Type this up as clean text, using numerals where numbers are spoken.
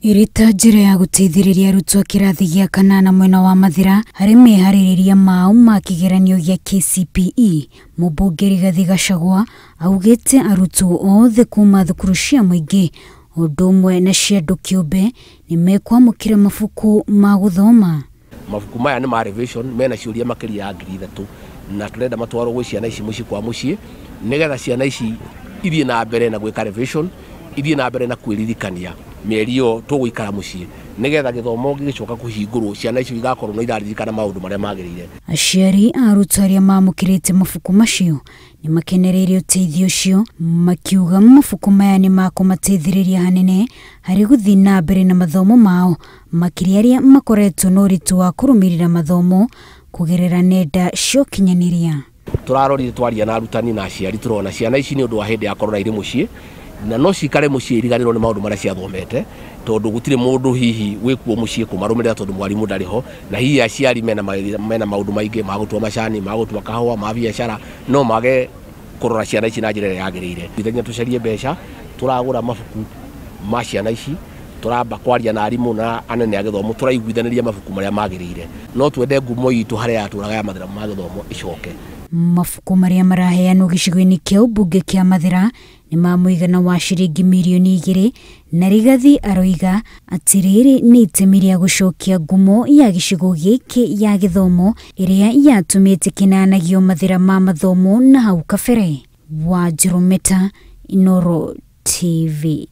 Ĩrĩ ta njĩra ya gũteithĩrĩria arutwo a kĩrathi gĩa kanana mwena wa Mathĩra harĩ meharĩrĩria mao ma kĩgeranio gĩa KCPE, mũmbunge Rigathĩ Gachagua augĩte arutwo othe kuma thukuru cia mũingĩ ũndũ ũmwe na cia andũ kĩũmbe nĩ mekwamũkĩra mabuku ma gũthoma. Mabuku maya nĩ ma revision mena ciũria makĩria ya 3000 na tũrenda matwarwo gwĩ ciana ici mũciĩ kwa mũciĩ nĩgetha ciana ici ithiĩ na mbere na gwĩka revision, ithiĩ na mbere na kwĩririkania mĩeri ĩyo tũgũikara mũciĩ nĩgetha gĩthomo gĩgĩcoka kũhingũrwo ciana icio igakorwo no iraririkana maũndũ marĩa magĩrĩire. Aciari a arutwo arĩa mamũkĩrĩte mabuku macio nĩ makenereire ũteithio ũcio makiuga mabuku maya nĩ makũmateithĩrĩria hanene harĩ gũthiĩ na mbere na mathomo mao makĩria arĩa makoretwo na ũritũ wa kũrũmĩrĩra mathomo kũgerera nenda cia ũkinyanĩria. Tũrarorire twaria na arutani na aciari tũrona ciana ici nĩ ũndũ wa hĩndĩ ya korona irĩ mũciĩ na no cikare mũciĩ iriganĩrwo nĩ maũndũ marĩa ciathomete tondũ gũtirĩ mũndũ hihi wĩkuo mũciĩ kũmarũmĩrĩra tondũ mwarimũ ndarĩ ho na hihi aciari mena maũndũ maingĩ ma gũtua macani, ma gũtua kahũa, ma biacara, no mage kũrora ciana ici na njĩra ĩrĩa yagĩrĩire. Ithenya tũcarie mbeca tũragũra mabuku ma ciana ici, tũramba kwaria na arimũ na anene a gĩthomo tũraiguithanĩria mabuku marĩa magĩrĩire. No twende ngumo itũ harĩa yatũraga ya Mathĩra ma gĩthomo ĩcoke. Mabuku marĩa maraheanwo gĩcigo-inĩ kĩa ũmbunge kĩa Mathĩra nĩ ma mũigana wa ciringi mirioni 2 na Rigathi aroiga atĩ rĩrĩ nĩ itemi rĩa gũcokia ngumo ya gĩcigo gĩkĩ ya gĩthomo ĩrĩa yatũmĩte kĩnanagio Mathĩra ma mathomo na hau kabere. Wanjirũ Meta, Inooro TV.